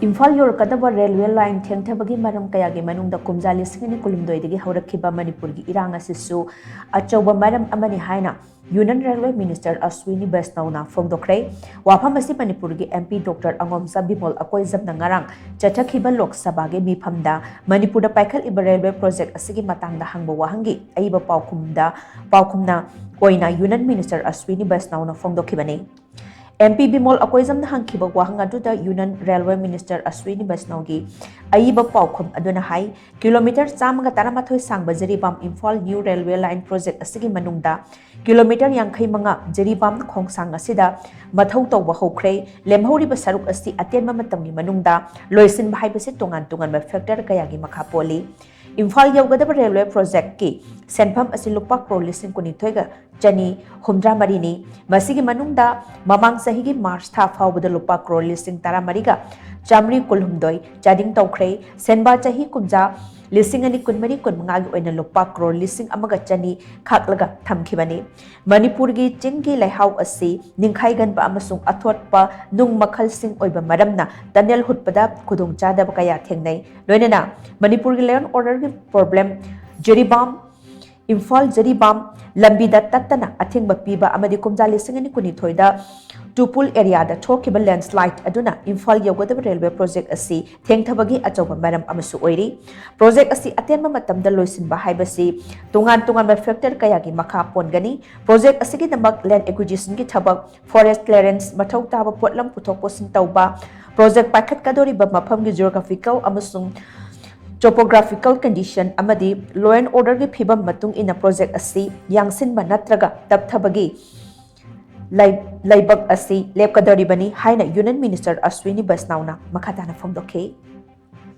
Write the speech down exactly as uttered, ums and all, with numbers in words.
Imphal ꯌꯧꯔꯛꯀꯗꯕ railway line ꯊꯦꯡꯊꯕꯒꯤ ꯃꯔꯝ ꯀꯌꯥꯒꯤ ꯃꯅꯨꯡꯗ ꯀꯨꯝꯖꯥ ꯂꯤꯁꯤꯡ ꯑꯅꯤ ꯀꯨꯟꯍꯨꯝꯗꯣꯏꯗꯒꯤ ꯍꯧꯔꯛꯈꯤꯕ ꯃꯅꯤꯄꯨꯔꯒꯤ ꯏꯔꯥꯡ ꯑꯁꯤꯁꯨ ꯑꯆꯧꯕ ꯃꯔꯝ ꯑꯃꯅꯤ ꯍꯥꯏꯅ ꯌꯨꯅꯤꯌꯟ ꯔꯦꯜꯋꯦ ꯃꯤꯅꯤꯁꯇꯔ ꯑꯁ꯭ꯋꯤꯅꯤ ꯕꯩꯁꯅꯧꯅ ꯐꯣꯡꯗꯣꯛꯈ꯭ꯔꯦ꯫ ꯋꯥꯐꯝ ꯑꯁꯤ ꯃꯅꯤꯄꯨꯔꯒꯤ ꯑꯦꯝ ꯄꯤ ꯗꯣꯛꯇꯔ ꯑꯉꯣꯝꯆꯥ ꯕꯤꯃꯣꯜ ꯑꯀꯣꯏꯖꯝꯅ ꯉꯔꯥꯡ ꯆꯠꯊꯈꯤꯕ ꯂꯣꯛ ꯁꯚꯥꯒꯤ ꯃꯤꯐꯝꯗ ꯃꯅꯤꯄꯨꯔꯗ ꯄꯥꯏꯈꯠꯂꯤꯕ ꯔꯦꯜꯋꯦ ꯄ꯭ꯔꯣꯖꯦꯛ ꯑꯁꯤꯒꯤ ꯃꯇꯥꯡꯗ ꯍꯪꯕ ꯋꯥꯍꯪꯒꯤ ꯑꯏꯕ ꯄꯥꯎꯈꯨꯝꯗ, ꯄꯥꯎꯈꯨꯝꯅ ꯑꯣꯏꯅ union minister Aswini ꯕꯩꯁꯅꯧꯅ ꯐꯣꯡꯗꯣꯛꯈꯤꯕꯅꯤ꯫ M P Bimol ꯑꯀꯣꯏꯖꯝꯅ ꯍꯪꯈꯤꯕ ꯋꯥꯍꯪ ꯑꯗꯨꯗ ꯌꯨꯅꯤꯌꯟ ꯔꯦꯜꯋꯦ ꯃꯤꯅꯤꯁꯇꯔ ꯑꯁ꯭ꯋꯤꯅꯤ ꯕꯩꯁꯅꯧꯒꯤ ꯑꯏꯕ ꯄꯥꯎꯈꯨꯝ ꯑꯗꯨꯅ ꯍꯥꯏ, ꯀꯤꯂꯣꯃꯤꯇꯔ ꯆꯥꯝꯃꯒ ꯇꯔꯥꯃꯥꯊꯣꯏ ꯁꯥꯡꯕ Jiribam Imphal new railway line project ꯑꯁꯤꯒꯤ ꯃꯅꯨꯡꯗ ꯀꯤꯂꯣꯃꯤꯇꯔ ꯌꯥꯡꯈꯩ ꯃꯉꯥ ꯖꯤꯔꯤꯕꯥꯝ ꯈꯣꯡꯁꯥꯡ ꯑꯁꯤꯗ ꯃꯊꯧ ꯇꯧꯕ ꯍꯧꯈ꯭ꯔꯦ꯫ ꯂꯦꯝꯍꯧꯔꯤꯕ ꯁꯔꯨꯛ ꯑꯁꯤ ꯑꯇꯦꯟꯕ ꯃꯇꯝꯒꯤ ꯃꯅꯨꯡꯗ ꯂꯣꯏꯁꯤꯟꯕ ꯍꯥꯏꯕꯁꯤ ꯇꯣꯉꯥꯟ ꯇꯣꯉꯥꯟꯕ ꯐꯦꯛꯇꯔ ꯀꯌꯥꯒꯤ ꯃꯈꯥ ꯄꯣꯜꯂꯤ꯫ ꯏꯝꯐꯥꯜ ꯌꯧꯒꯗꯕ ꯔꯦꯜꯋꯦ ꯄ꯭ꯔꯣꯖꯦꯛꯀꯤ ꯁꯦꯟꯐꯝ ꯑꯁꯤ ꯂꯨꯄꯥ ꯀ꯭ꯔꯣꯔ ꯂꯤꯁꯤꯡ ꯀꯨꯟꯅꯤꯊꯣꯏꯒ ꯆꯅꯤ ꯍꯨꯝꯗ꯭ꯔꯥ ꯃꯔꯤꯅꯤ꯫ ꯃꯁꯤꯒꯤ ꯃꯅꯨꯡꯗ ꯃꯃꯥꯡ ꯆꯍꯤꯒꯤ ꯃꯥꯔꯆ ꯊꯥ ꯐꯥꯎꯕꯗ ꯂꯨꯄꯥ ꯀ꯭ꯔꯣꯔ ꯂꯤꯁꯤꯡ ꯇꯔꯥꯃꯔꯤꯒ ꯆꯥꯃꯔꯤ ꯀꯨꯟꯍꯨꯝꯗꯣꯏ ꯆꯥꯗꯤꯡ ꯇꯧꯈ꯭ꯔꯦ꯫ ꯁꯦꯟꯕꯥ ꯆꯍꯤ ꯀꯨꯝꯖꯥ ꯂꯤꯁꯤꯡ ꯑꯅꯤ ꯀꯨꯟꯃꯔꯤ ꯀꯨꯟꯃꯉꯥꯒꯤ ꯑꯣꯏꯅ ꯂꯨꯄꯥ ꯀ꯭ꯔꯣꯔ ꯂꯤꯁꯤꯡ ꯑꯃꯒ ꯆꯅꯤ ꯈꯥꯛꯂꯒ ꯊꯝꯈꯤꯕꯅꯤ꯫ ꯃꯅꯤꯄꯨꯔꯒꯤ ꯆꯤꯡꯒꯤ ꯂꯩꯍꯥꯎ ꯑꯁꯤ ꯅꯤꯡꯈꯥꯏꯒꯟꯕ ꯑꯃꯁꯨꯡ ꯑꯊꯣꯠꯄ ꯅꯨꯡ ꯃꯈꯜꯁꯤꯡ ꯑꯣꯏꯕ ꯃꯔꯝꯅ ꯇꯅꯦꯜ ꯍꯨꯠꯄꯗ ꯈꯨꯗꯣꯡꯆꯥꯗꯕ ꯀꯌꯥ ꯊꯦꯡꯅꯩ꯫ ꯂꯣꯏꯅꯅ ꯃꯅꯤꯄꯨꯔꯒꯤ ꯂꯦꯟ ꯑꯣꯔꯗꯔꯒꯤ ꯄ꯭ꯔꯣꯕ꯭ꯂꯦꯝ, ꯖꯤꯔꯤꯕꯥꯝ ꯏꯝꯐꯥꯜ ꯖꯤꯔꯤꯕꯥꯝ ꯂꯝꯕꯤꯗ ꯇꯠꯇꯅ ꯑꯊꯤꯡꯕ ꯄꯤꯕ ꯑꯃꯗꯤ ꯀꯨꯝꯖꯥ ꯂꯤꯁꯤꯡ ꯑꯅꯤ ꯀꯨꯟꯅꯤꯊꯣꯏꯗ ꯇꯨꯄꯨꯜ ꯑꯦꯔꯤꯌꯥꯗ ꯊꯣꯛꯈꯤꯕ ꯂꯦꯟꯁ꯭ꯂꯥꯏꯗ ꯑꯗꯨꯅ ꯏꯝꯐꯥꯜ ꯌꯧꯒꯗꯕ ꯔꯦꯜꯋꯦ ꯄ꯭ꯔꯣꯖꯦꯛ ꯑꯁꯤ ꯊꯦꯡꯊꯕꯒꯤ ꯑꯆꯧꯕ ꯃꯔꯝ ꯑꯃꯁꯨ ꯑꯣꯏꯔꯤ꯫ ꯄ꯭ꯔꯣꯖꯦꯛ ꯑꯁꯤ ꯑꯇꯦꯟꯕ ꯃꯇꯝꯗ ꯂꯣꯏꯁꯤꯟꯕ ꯍꯥꯏꯕꯁꯤ ꯇꯣꯉꯥꯟ ꯇꯣꯉꯥꯟꯕ ꯐꯦꯛꯇꯔ ꯀꯌꯥꯒꯤ ꯃꯈꯥ ꯄꯣꯟꯒꯅꯤ꯫ ꯄ꯭ꯔꯣꯖꯦꯛ ꯑꯁꯤꯒꯤꯗꯃꯛ ꯂꯦꯟ ꯑꯦꯀ꯭ꯋꯤꯖꯤꯁꯟꯒꯤ ꯊꯕꯛ, ꯐꯣꯔꯦꯁ ꯀ꯭ꯂꯤꯌꯔꯦꯟꯁ, ꯃꯊꯧ ꯇꯥꯕ ꯄꯣꯠꯂꯝ ꯄꯨꯊꯣꯛ ꯄꯨꯁꯤꯟ ꯇꯧꯕ, ꯄ꯭ꯔꯣꯖꯦꯛ ꯄꯥꯏꯈꯠꯀꯗꯧꯔꯤꯕ ꯃꯐꯝꯒꯤ ꯖꯤꯑꯣꯒ꯭ꯔꯥꯐꯤꯀꯦꯜ ꯑꯃꯁꯨꯡ ꯇꯣꯄꯣꯒ꯭ꯔꯥꯐꯤꯀꯦꯜ ꯀꯟꯗꯤꯁꯟ ꯑꯃꯗꯤ ꯂꯣ ꯑꯦꯟ ꯑꯣꯔꯗꯔꯒꯤ ꯐꯤꯕꯝ ꯃꯇꯨꯡ ꯏꯟꯅ ꯄ꯭ꯔꯣꯖꯦꯛ ꯑꯁꯤ ꯌꯥꯡꯁꯤꯟꯕ ꯅꯠꯇ꯭ꯔꯒ ꯇꯞꯊꯕꯒꯤ ꯂꯩ-, ꯂꯩꯕꯛ ꯑꯁꯤ ꯂꯦꯞꯀꯗꯧꯔꯤꯕꯅꯤ ꯍꯥꯏꯅ ꯌꯨꯅꯤꯌꯟ ꯃꯤꯅꯤꯁꯇꯔ ꯑꯁ꯭ꯋꯤꯅꯤ ꯕꯩꯁꯅꯧꯅ ꯃꯈꯥ ꯇꯥꯅ ꯐꯣꯡꯗꯣꯛꯈꯤ꯫